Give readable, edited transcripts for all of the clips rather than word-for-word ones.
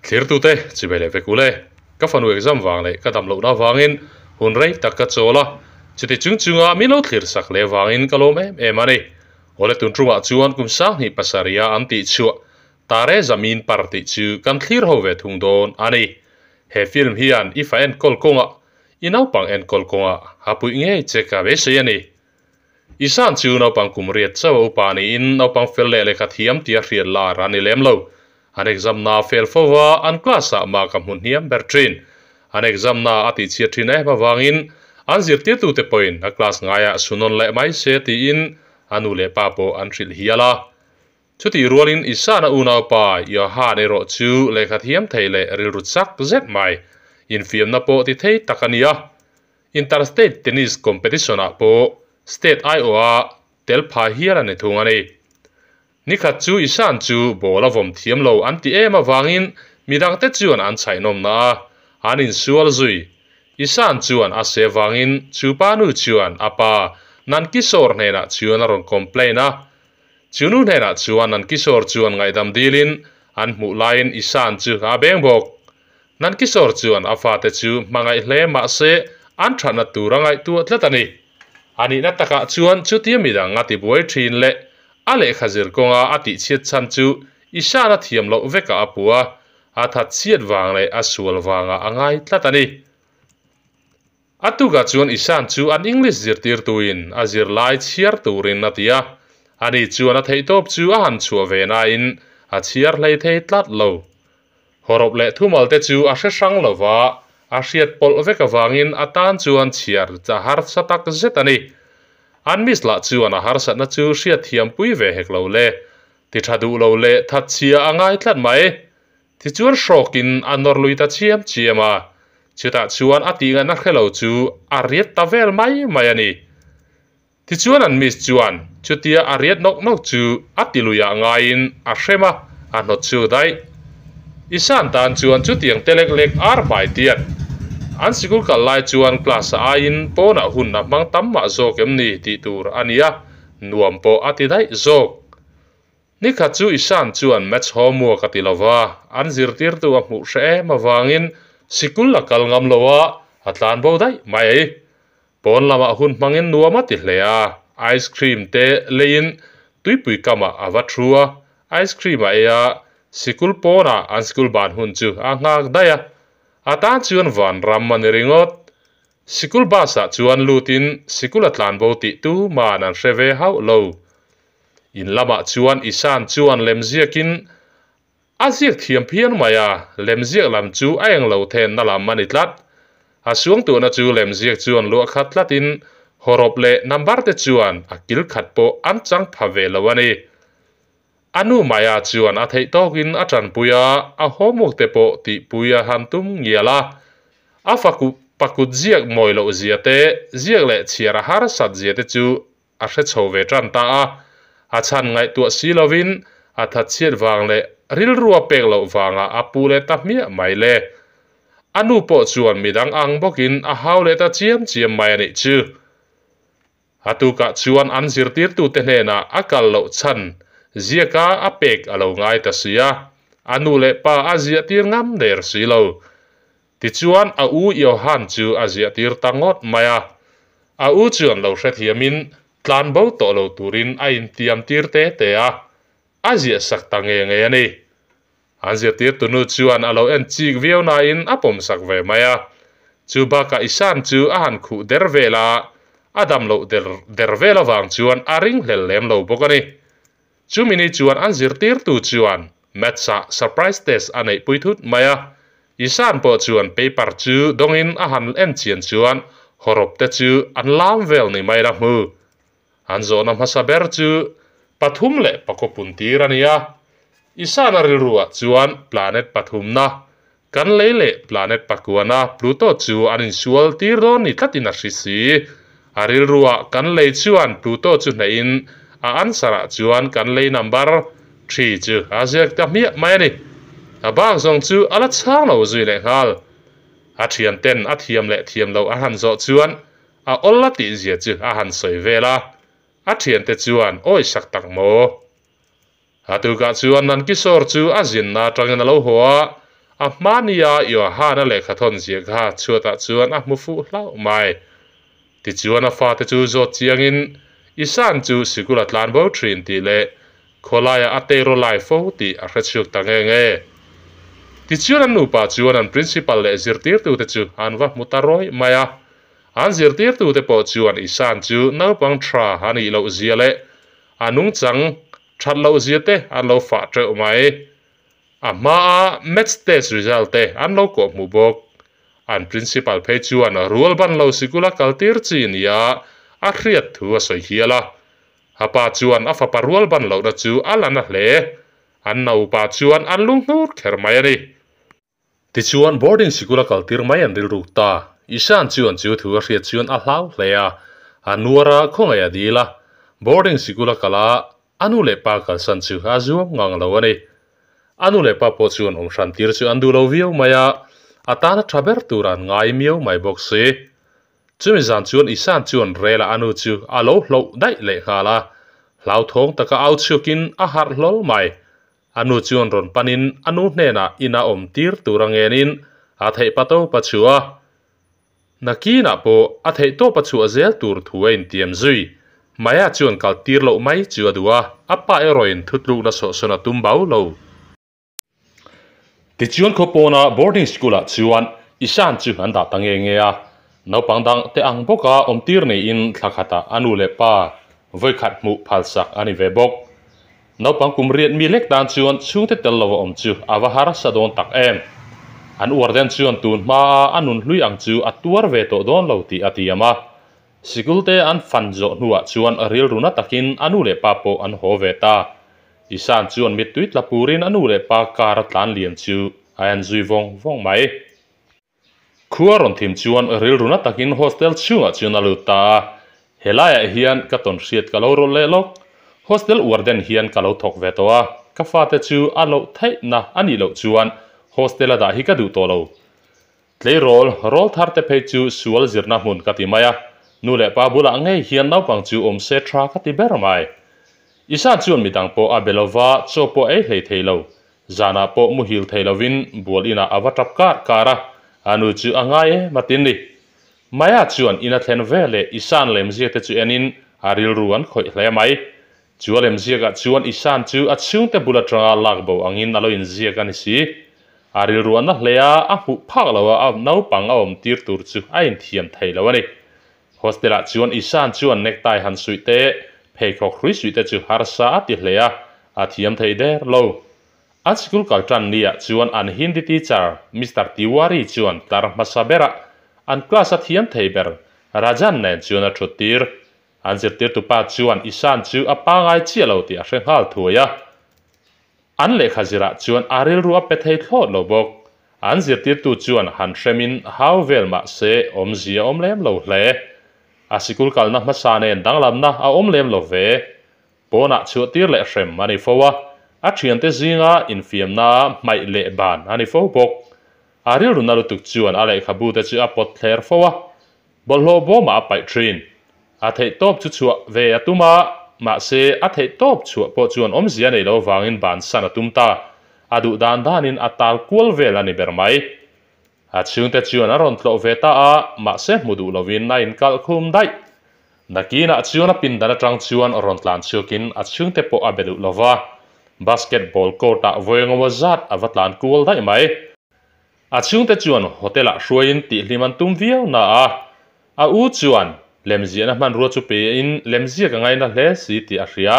Thlirtute chibei leh vek ule. Ka fanu exam vang leh ka dam lohna vangin hun rei tak ka chawl a, chuti chung chunga min lo thlir sak leh vangin ka lawm em em a ni. Awle tun tumah chuan kum sanghnih pasarih-a an tih chhuah Tare Zameen Par tih chu kan thlir ho ve thung dawn a ni. He film hian i fa enkawl kawngah, i naupang enkawl kawngah a puih ngei che ka beisei a ni. Isan chu naupang kum riat chauh a upa niin naupang fel leh lehkha thiam tia hriat lar a ni lem lo. An exam na fel fo va, an class ah mah ka hmu hniam ber thin. An exam na a tihchhiat thin em avangin an zirtirtute pawhin a class ngaiah sunawn leh mai se tiin a nu leh pa pawh an hrilh hial a. Chutih rualin Isana unaupa Johan erawh chu lehkha thiam thei leh rilru chak zet mai, infiamna pawh ti thei tak a ni a. Interstate Tennis Competition ah pawh state aiawha tel pha hial a ni thung a ni. Nikhat chu Ishan chu ball a vawm thiam lo an ti em avangin midangte chuan an chhaihnawmna a, an insual zui. Ishan chuan a se vangin chu pa nu chuan a pa Nankishore hnenah chuan a rawn complain a. Chu nu hnenah chuan Nankishore chuan ngaihdam dilin an hmuh laiin Ishan chu a beng bawk. Nankishore chuan a fate chu hmangaih hle mahse an thatna tur a ngaihtuah tlat a ni. A nihna takah chuan chutia midang a tibuai thin leh a lehkha zir kawnga a tihchhiat chhan chu Ishan a thiam loh vekah a puh a, a thatchhiat vang leh a sual vangah a ngai tlat a ni. A tukah chuan Ishan chu an English zirtirtuin a zirlai chhiar turin a ti a, ani chuan a theihtawp chu a han chhuah ve nain a chhiar hlei thei tlat lo. Hawrawp leh thumal te chu a hre hrang lo va, a hriat pawlh vek avangin a tan chuan chhiar a harsa tak zet a ni. An miss lah chuan a harsatna chu hriatthiam pui ve hek lo le, ti tha duh lo leh thatchhia a ngai tlat mai. Tichuan hrawkin a nawr lui ta chiam chiam a, chutah chuan a tih ngaihna hre lo chu a riat ta vel mai mai a ni. Tichuan an miss chuan chutia a riat nawk nawk chu a ti luiah ngaiin a hrem a, a hnawt chhuak daih. Ishan tan chuan chutiang te lek lek ar hmai tiat. An sikul kal lai chuan class a aiin pawnah hun a hmang tam mah zawk em ni tih tur a nia, nuam pawh a ti daih zawk. Nikhat chu Ishan chuan match homework a ti lo va, an zirtirtu a hmuh hre em avangin sikul a kal ngam lo a, a tlan bo daih mai. Pawn lamah hun hmangin nuam a ti hle a, ice cream te leiin tuipui kamah a va thu a, ice cream a ei a, sikul pawnah an sikul ban hun chu a nghak daih a, a tan chuan vanram a ni ringawt. Sikul bus ah chuan lutin sikul a tlanbo tih tuman an hre ve hauh lo. In lamah chuan Ishan chuan lemziakin A ziak thiam phian mai a, lemziak lam chu a englo thenna lam a ni tlat. A suangtuahna chu lemziak chuan luah khat tlatin hawrawp leh number te chuan a kil khat pawh an chang pha ve lo a ni. A nu Maya chuan a theih tawkin a tanpui a, a homework te pawh tihpui a han tum ngial a. A faku pakut ziak mawi loh zia te, ziak leh chhiar a harsat zia te chu a hre chho ve tan ta a, a chhan ngaihtuah si lovin a thatchhiat vang leh rilrua pek loh vangah a pu leh ta hmiah mai le. A nu pawh chuan midang ang bawkin a hau leh ta chiam chiam mai a nih chu. A tukah chuan an zirtirtute hnenah a kal loh chhan ziaka a pek a lo ngai ta si a, a nu leh pa a ziahtir ngam der si lo. Tichuan a u Johan chu a ziahtir ta ngawt mai a. A u chuan lo hrethiamin tlan bo tawh lo turin a intiam tir te te a, a ziah sak ta nge nge a ni. An zirtirtu nu chuan a lo en chik viau nain a pawm sak ve mai a. Chu bakah Ishan chu a han khuh der vel a, a dam loh der der vel avang chuan a ringhlel lem lo bawk a ni. Chumi ni chuan an zirtirtu chuan Maths-ah surprise test a neihpui thut mai a, Ishan pawh chuan paper chu dawngin a han en chian chuan hawrawp te chu an lam vel ni mai la hmu. An zawhna hmasa ber chu pathum leh pakua pun tir a ni a, Ishan-a rilruah chuan planet pathumna, kan lei leh planet pakuana Pluto chu an insual tir dawn ni tlatin a hri si. A rilruah kan lei chuan Pluto chu hnehin a answer ah chuan kan lei number thi chu a ziak ta hmiah mai a ni. A bak zawng chu a la chhang lo zui leh nghal. A thian ten a thiam leh thiam lo a han zawh chuan a awl a tih zia chu a han sawi vel a. A thiante chuan awi sak tak maw? A tukah chuan Nankishore chu a zinna atangin a lo haw a, A hma nia Johan-a lehkha thawn ziah kha chhuatah chuan a hmu fuh hlauh mai. Tichuan a fate chu zawt chiangin Isan chu sikul a tlan bo thin tih leh khawlaiah a teiraw lai fo tih a hre chhuak ta nge nge. Tichuan an nupa chuan an principal leh zirtirtute chu an va hmu ta rawih mai a. An zirtirtute pawh chuan Isan chu naupang tha a nih loh zia leh a nungchang that loh zia te an lo fah teuh mai. A hmaa maths test result te an lo kawh hmuh bawk. An principal phei chuan rual ban lo sikula kal tir chi nia a hriat thu a sawi hial a. A pa chuan a fapa rual ban lohna chu a la na hle. An naupa chuan an lunghnur kher mai a ni. Tichuan boarding sikula kal tir mai an rilruk ta. Ishan chuan chu thu a hriat chuan a hlau hle a. A nuar a khawngaih a dil a. Boarding sikula kal a A nu leh pa kalsan chu a zuam ngang lo a ni. A nu leh pa pawh chuan awm hran tir chu an duh lo viau mai a, a tana tha ber tur an ngai miau mai bawk si. Chumi zan chuan Ishan chuan rel-ah a nu chu a lo hloh daih leh nghal a, hlauthawng taka au chhuakin a harh hlawl mai. A nu chuan rawn panin a nu hnenah ina awm tir tur a ngenin a theih pa to pa chu a. Nakinah pawh a theihtawp a chhuah zel tur thu a intiam zui. Maya chuan kal tir loh mai chu a duh a, a pa erawhin thutlukna sawhsawn a tum bau lo. Tichuan khawpawna boarding school-ah chuan Ishan chu an dah ta nge nge a, naupang dang te ang bawka awm tir neiin thla khatah a nu leh pa vawikhat hmuh phalsak a ni ve bawk. Naupang kum riat mi lek tan chuan chhungte tel lova awm chu a va harsa dawn tak em. An uar den chuan tun hmaa a nun hlui ang chu a tuar ve tawh dawn lo tih a tiam a. Sikulte an fan zawh hnuah chuan rilru na takin a nu leh pa pawh an haw ve ta. Isaan chuan mittui tla purin a nu leh pa car a tlan liam chu a en zui vawng vawng mai. Khua rawn thim chuan rilru na takin hostel chhungah chuan a lut ta a, helaiah hian ka tawn hriat ka lo rawlh leh lawk. Hostel warden hian ka lo thawk ve tawh a, ka fate chu a loh theihna a nih loh chuan hostel a dah hi ka duh tawh lo. Tleirawl rawl thar te phei chu sual zirna hmun ka ti mai a, nu leh pa bulah ngei hian naupang chu awm se tha ka ti ber mai. Isaan chuan midang pawh a be lova, chaw pawh ei hlei thei lo. Zanah pawh muhil thei lovin bual inah a va tap kar kar a, a nu chu a ngai em a tin ni. Maya chuan in a thlen ve leh Isaan lemziak te chu enin a rilru an khawih hle mai. Chu a lemziakah chuan Isaan chu a chhungte bul atanga lak bo angin a lo inziak a ni si. A rilru a na hle a, a hmuh phak lo a, a naupang a awm tir tur chu a inthiam thei lo a ni. Hostel-ah chuan Isaan chuan necktie han suih te, pheikhawk hrui suih te chu harsa a ti hle a, a thiam thei der lo. An sikul kal tan niah chuan an Hindi teacher Mister Tiwari chuan tlar hmasa berah an class a thiam thei ber Rajan nen chuan a thut tir. An zirtirtupa chuan Isaan chu a pangai chiah lo tih a hre nghal thuai a. An lehkha zirah chuan a rilru a pe thei thlawt lo bawk. An zirtirtu chuan han hremin hau vel mah se awmzia a awm lem lo hle. A sikul kalna hmasa nen danglamna a awm lem lo ve. Pawnah chhuahtir leh hrem a ni fo a, a thiante zinga infiamna hmaih leh ban a ni fo bawk. A rilru na lutuk chuan a lehkhabu te chu a pawt thler fo a, Bawlhhlawh bawmah a paih thin. A theih tawp chu chhuah ve a tum a, mahse a theih tawp chhuah pawh chuan awmzia nei lo vangin bansan a tum ta. A duh dan danin a tal kual vel a ni ber mai. A chhungte chuan a rawn tlawh ve ta a, mahse hmu duh lovin a inkalh khum daih. Nakinah chuan a pindan atang chuan rawn tlan chhuakin a chhungte pawh a be duh lova, basketball court-ah vawi engaw zat a va tlan kual daih mai. A chhungte chuan hotel-ah hruaiin tihhlim an tum viau na a, a u chuan lemziahna hmanrua chu pein lemziak a ngaina hle si tih a hria.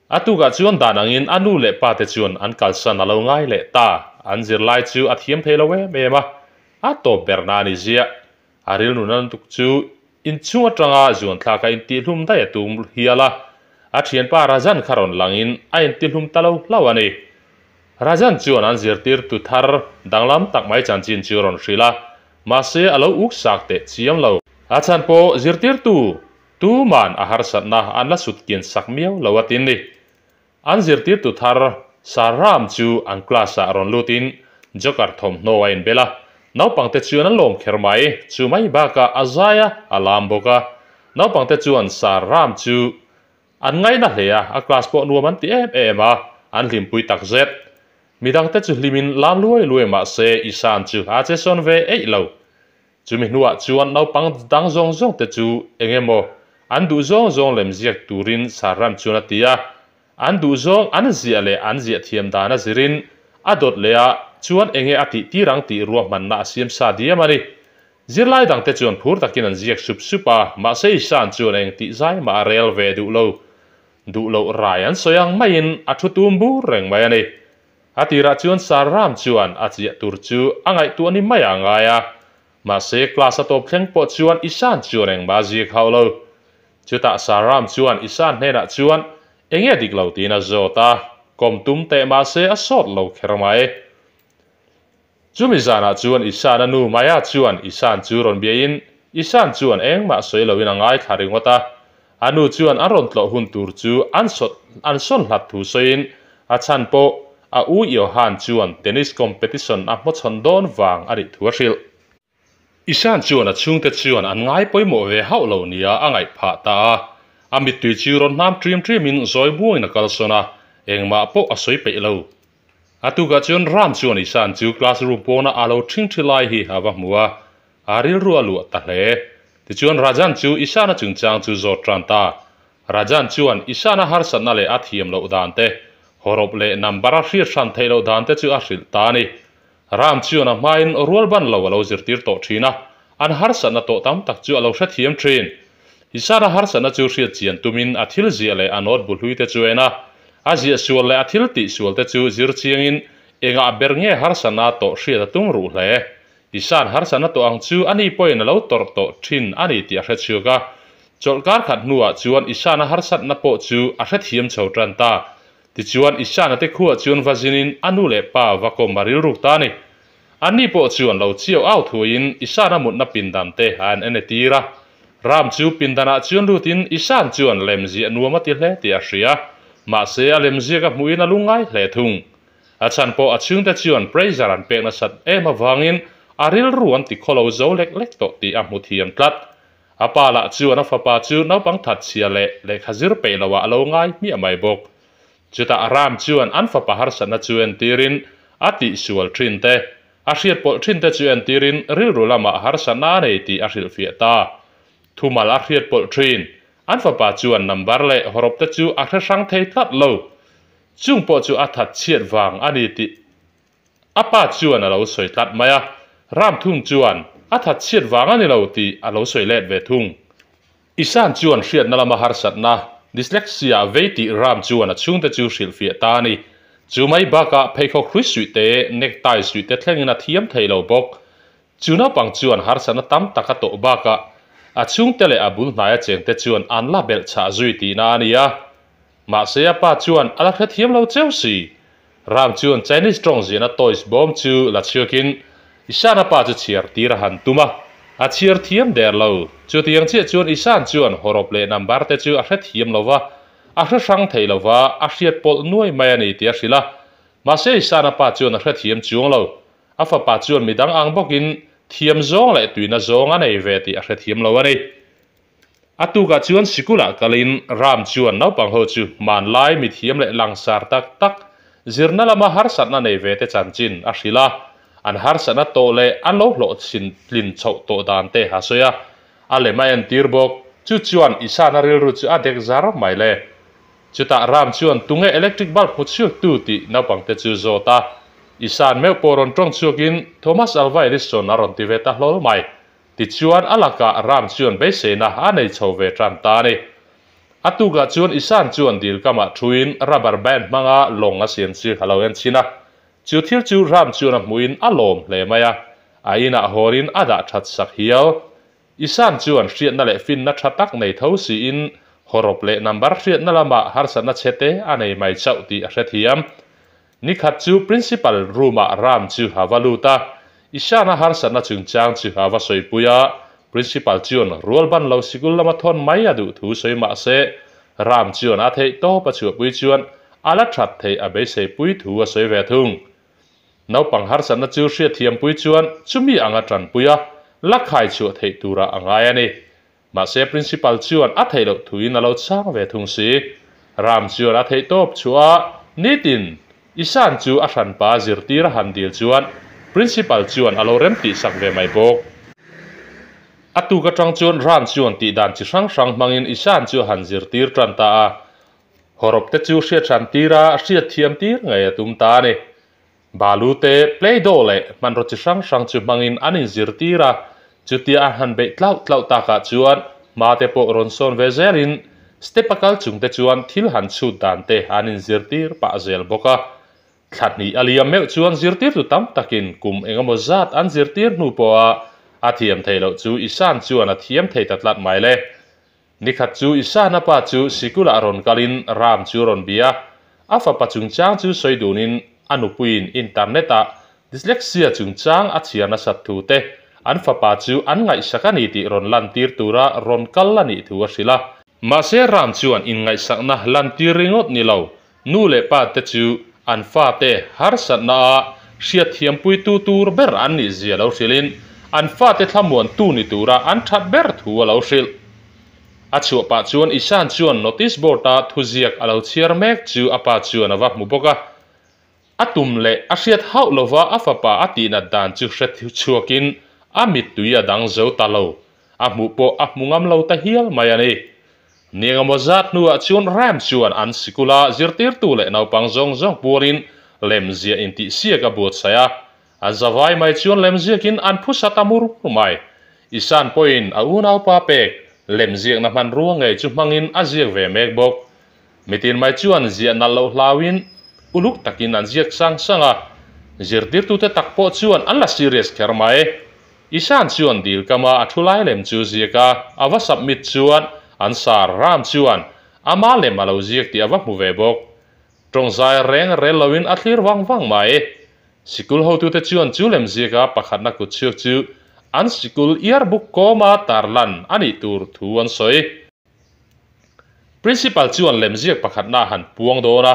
A tukah chuan dan angin a nu leh pa te chuan an kalsan a lo ngai leh ta, an zirlai chu a thiam thei lo em em a, a tawp ber na a ni ziah. A rilru na lutuk chu inchhung atanga zuanthlak a intihlum daih a tum hial a, a thianpa Rajan kha rawn langin a intihlum ta lo hlauh a ni. Rajan chuan an zirtirtu thar danglam tak mai chanchin chu a rawn hrilh a, mahse a lo uk sak teh chiam lo. A chhan pawh zirtirtu tuman a harsatna an la sut kian sak miau lo a tin ni. An zirtirtu thar Sarram chu an class-ah rawn lutin Joker thawmhnaw a inbel a, naupangte chuan an lawm kher mai. Chu mai bakah a zai a, a lam bawk a. Naupangte chuan Sarram chu an ngaina hle a, a class pawh nuam an ti em em a, an hlimpui takzet. Midangte chu hlimin lam luai luai mah se Ishan chu a che sawn ve eih lo. Chumi hnuah chuan naupang dang zawng zawng te chu eng emaw an duh zawng zawng lem ziak turin Sarram chuan a ti a. An duh zawng an ziah leh an ziah thiam dan a zirin a dawt leh a chuan enge a tih tir ang tih ruahmanna a siam sa diam a ni. Zirlai dangte chuan phur takin an ziak sup sup a, mahse Ishan chuan eng tih zai mah a rel ve duh lo. Duh loh rai an sawi ang maiin a thu tum bur reng mai a ni. A tirah chuan Sir Ram chuan a chiah tur chu a ngaihtuah ni mai a ngai a, mahse class a tawp thleng pawh chuan Ishan chuan engmah a ziak hauh lo. Chutah Sir Ram chuan Ishan hnenah chuan enge dik lo tiin a zawt a, kawm tum teh mahse a sawt lo kher mai. Chumi zanah chuan Ishan a nu Maya chuan Ishan chu rawn biain Ishan chuan engmah sawi loin a ngaithla ringawt a. A nu chuan an rawn tlawh hun tur chu an sawt an sawn hlat thu sawiin a chhan pawh a u Johan chuan tennis competition a hmawchhawn dawn vang a nih thu a hrilh. Ishan chuan a chhungte chuan an ngai pawimawh ve hauh lo nia a ngaih phah ta a. A mittui chu rawn hnam ṭim ṭimin zawi buangin a kalsawn a, engmah pawh a sawi peih lo. A tukah chuan Ram chuan Ishan chu classroom pawna a lo ṭhingṭhi lai hi a va hmu a, a rilru a luah ta hle. Tichuan Rajan chu Ishan-a chungchang chu zawt tan ta. Rajan chuan Ishan-a harsatna leh a thiam loh dan te, hawrawp leh number a hriat hran theih loh dan te chu a hrilh ta a ni. Ram chuan a hmain rual ban lo a lo zirtir tawh thin a, an harsatna tawh tam tak chu a lo hrethiam thin. Isara harsatna chu hriat chian tumin a thil ziah leh a note bu hlui te chu a en a, a ziah sual leh a thil tih sual te chu zir chiangin engah ber nge harsatna tawh hriat a tum ruh hle. Isar harsatna tawh ang chu ani pawhin a lo tawrh tawh thin a ni tih a hrechhuak a. Chawlhkar khat hnuah chuan Isana harsatna pawh chu a hrethiam chho tan ta. Tichuan, Isana te khuah chuan va zinin a nu leh pa va kawm a rilruk ta a ni. Anni pawh chuan lo chiau au thuaiin Isana mutna pindan te a an en e tir a. Ram chu pindanah chuan lutin Isan chuan lemziah nuam a ti hle tih a hria. Mahse, a lemziak a hmuhin a lungngai hle thung. A chhan pawh a chhungte chuan pressure an pek nasat em avangin a rilru an ti khawlo zo lek lek tawh tih a hmu thiam tlat. A pa lah chuan a fapa chu naupang thatchhia leh lehkha zir peih loah a lo ngai hmiah mai bawk. Chutah Ram chuan an fapa harsatna chu entirin a tihsual thin te, a hriatpawlh thin te chu entirin rilru lamah harsatna a nei tih a hrilhfiah ta. Thumal a hriatpawlh thin, an fapa chuan number leh hawrawp te chu a hre hrang thei tlat lo. Chung pawh chu a thatchhiat vang a ni tih A pa chuan a lo sawi tlat mai a, Ram thung chuan a that chhiat vang a ni lo tih a lo sawi let ve thung. Ishan chuan hriatna lama harsatna, dyslexia, vei tih Ram chuan a chhungte chu hrilhfiah ta a ni. Chu mai bakah pheikhawk hrui suih te, necktie suih te thlengin a thiam thei lo bawk. Chu naupang chuan harsatna tam tak a tawh bakah a chhungte leh a bul hnaia chengte chuan an la belh chhah zui tihna a ni a. Mahse a pa chuan a la hrethiam lo cheu si. Ram chuan Chinese tawng ziahna toys bawm chu la chhuakin Ishan-a pa chu chhiar tir a han tum a, a chhiar thiam der lo. Chutiang chiah chuan Ishan chuan hawrawp leh number te chu a hrethiam lo va, a hre hrang thei lo va, a hriat pawlh nuai mai a ni tih a hrilh a. Mahse Ishan-a pa chuan a hrethiam chuang lo. A fapa chuan midang ang bawkin thiam zawng leh tuina zawng a nei ve tih a hrethiam lo a ni. A tukah chuan sikulah kalin Ram chuan naupang ho chu hmanlai mithiam leh langsar tak tak zirna lama harsatna nei ve te chanchin a hrilh a, an harsatna tawh leh an lo hlawhchhin tlin chhoh tawh dan te a sawi a, a lem a entir bawk. Chu chuan Isana rilru chu a dek zar mai le. Chutah Ram chuan tunge electric bulb hmu chhuak tu tih naupangte chu zawt a, Isan meuh pawh rawn tawng chhuakin Thomas Alva Edison a rawn ti ve ta hlawl mai. Tichuan, a lakah Ram chuan beiseina a nei chho ve tan ta a ni. A tukah chuan Ishan chuan dil kamah thuin rubber band hmanga lawng a siam chu a lo en chhin a. Chu thil chu Ram chuan a hmuhin a lawm hle mai a, a inah hawrin a dah that sak hial. Ishan chuan hriatna leh finna tha tak nei tho siin hawrawp leh number hriatna lamah harsatna chhete a nei mai chauh tih a hrethiam. Nikhat chu Principal room-ah Ram chu a va lut a, Ishan-a harsatna chungchang chu a va sawipui a, Principal chuan rual ban lo sikul lama thawn mai a duh thu sawi mah se, Ram chuan a theih tawp a chhuahpui chuan a la that theih a beiseipui thu a sawi ve thung. Naupang harsatna chu hriatthiampui chuan chumi anga tanpui a, la khai chhuah theih turah a ngai a ni. Mahse Principal chuan a theih loh thuin a lo chang ve thung si. Ram chuan a theih tawp chhuah a, nitin Ishan chu a hranpa zirtir a han dil chuan Principal chuan a lo rem tih sak ve mai bawk. A tuk atang chuan Ram chuan tih dan chi hrang hrang hmangin Ishan chu a han zirtir tan ta a. Hawrawp te chu hriat hran tir a, hriat thiam tir ngei a tum ta a ni. Balu te, Play-Doh leh hmanraw chi hrang hrang chu hmangin an inzirtir a, chutia an han beih tlauh tlauh takah chuan hma te pawh rawn sawn ve zelin step a kal chung te chuan thil han chhut dan te an inzirtir pah zel bawk a. Thla hnih a liam meuh chuan zirtirtu tam takin kum engemaw zat an zirtir hnu pawha a thiam theih loh chu Ishan chuan a thiam thei ta tlat mai le. Nikhat chu Ishana pa chu sikulah rawn kalin Ram chu rawn bia. A fapa chungchang chu sawi dunin a nupuiin internet-ah dyslexia chungchang a chhiar nasat thu te, an fapa chu an ngaihsak a ni tih rawn lantir tura rawn kal a nih thu a hrilh a. Mahse Ram chuan inngaihsakna lantir ringawt ni lo, nu leh pa te chu an fate harsatna a hriatthiampuitu tur ber an nih zia lo hrilhin an fate thlamuantu ni tura an that ber thu a lo hrilh. A chhuah pah chuan Ishan chuan notice board a thuziak a lo chhiar mek chu a pa chuan a va hmu bawk a. A tum leh a hriat hauh lova a fapa a tihnat dan chu hre chhuakin a mittui a dang zo ta lo. A hmuh pawh a hmu ngam lo ta hial mai a ni. Ni engemaw zat hnuah chuan Ram chuan an sikula zirtirtu leh naupang zawng zawng pualin lemziah intihsiak a buatsaih a. An zavai mai chuan lemziakin an phusa ta mur mur mai. Ishan pawhin a unaupa pek lemziakna hmanrua ngei chu hmangin a ziak ve mek bawk. Mitin mai chuan ziah nalh loh hlauin uluk takin an ziak sang sang a, zirtirtute tak pawh chuan an la serious kher mai. Ishan chuan dil kama a thu lai lem chu ziak a, a va submit chuan an sar Ram chuan ama lem a lo ziak tih a va hmu ve bawk. Tawng zai reng rel loin a thlir vang vang mai. Sikul hotute chuan chu lem ziaka pakhatna kut chhuak chu an sikul yearbook kawma tarlan a nih tur thu an sawi. Principal chuan lemziak pakhatna a han puang dawn a,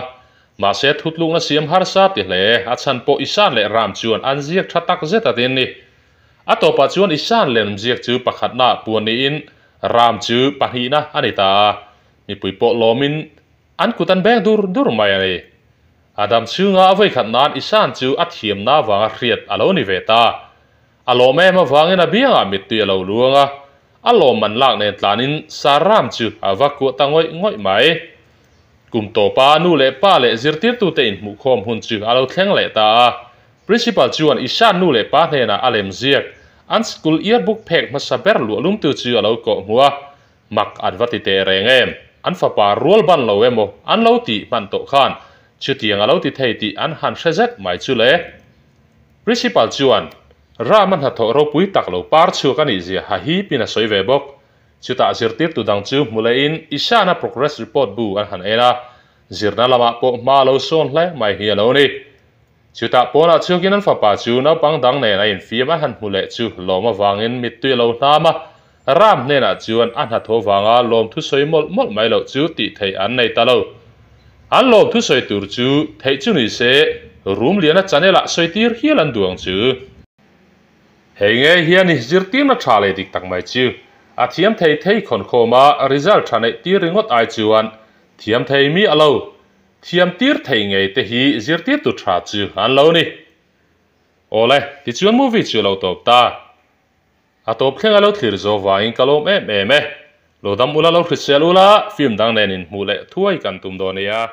mahse thutlukna siam harsa ti hle, a chhan pawh Ishan leh Ram chuan an ziak tha tak zet a tin ni. A tawpah chuan Ishan lemziak chu pakhatna ah puan niin Ram chu pahnihna a ni ta a, mipui pawh lawmin an kut an beng dur dur mai a ni. A dam chhunga a vawikhat nan Ishan chu a thiamna vanga hriat a lo ni ve ta. A lawm em avangin a biangah mittui a lo luang a, a lawmman lak nen tlanin Saram chu a va kuah ta ngawih ngawih mai. Kum tawpa nu leh pa leh zirtirtute inhmuhkhawm hun chu a lo thleng leh ta a. Principal chuan Ishan nu leh pa hnenah a lem ziak, an school yearbook phek hmasa ber luahlumtu chu a lo kawh hmu a. Mak an va ti teh reng em? An fapa rual ban lo emaw an lo tih hman tawh khan chutiang a lo ti thei tih an han hre zet mai chu le. Principal chuan Rama hnathawh ropui tak lo par chhuak a nih zia ha hipin a sawi ve bawk. Chutah zirtirtu dang chu hmu lehin Ishana progress report bu an han en a, zirna lamah pawh hma lo sawn hle mai hi a lo ni. Chutah pawnah chhuakin an fapa chu naupang dang nen a infiam a han hmu leh chu lawm avangin mittui a lo hnam a, Ram hnenah chuan a hnathawh vanga lawmthu sawi mawlh mawlh mai loh chu tih theih an nei ta lo. An lawmthu sawi tur chu theih chu ni se, Rumliana channel-ah sawi tir hial an duh ang chu. Hei nge hian i zirtirna tha leh dik tak mai chu a thiam thei thei khawnkhawm a, result tha neih tir ringawt ai chuan thiam thei mi a lo thiam tir thei ngei te hi zirtirtu tha chu an lo ni. Awle, tichuan movie chu a lo tawp ta. A tawp thleng a lo thlir zo vangin ka lawm em em e. Lo dam ula lo hrisel ula, film dang nen inhmuh leh thuai kan tum dawn nia.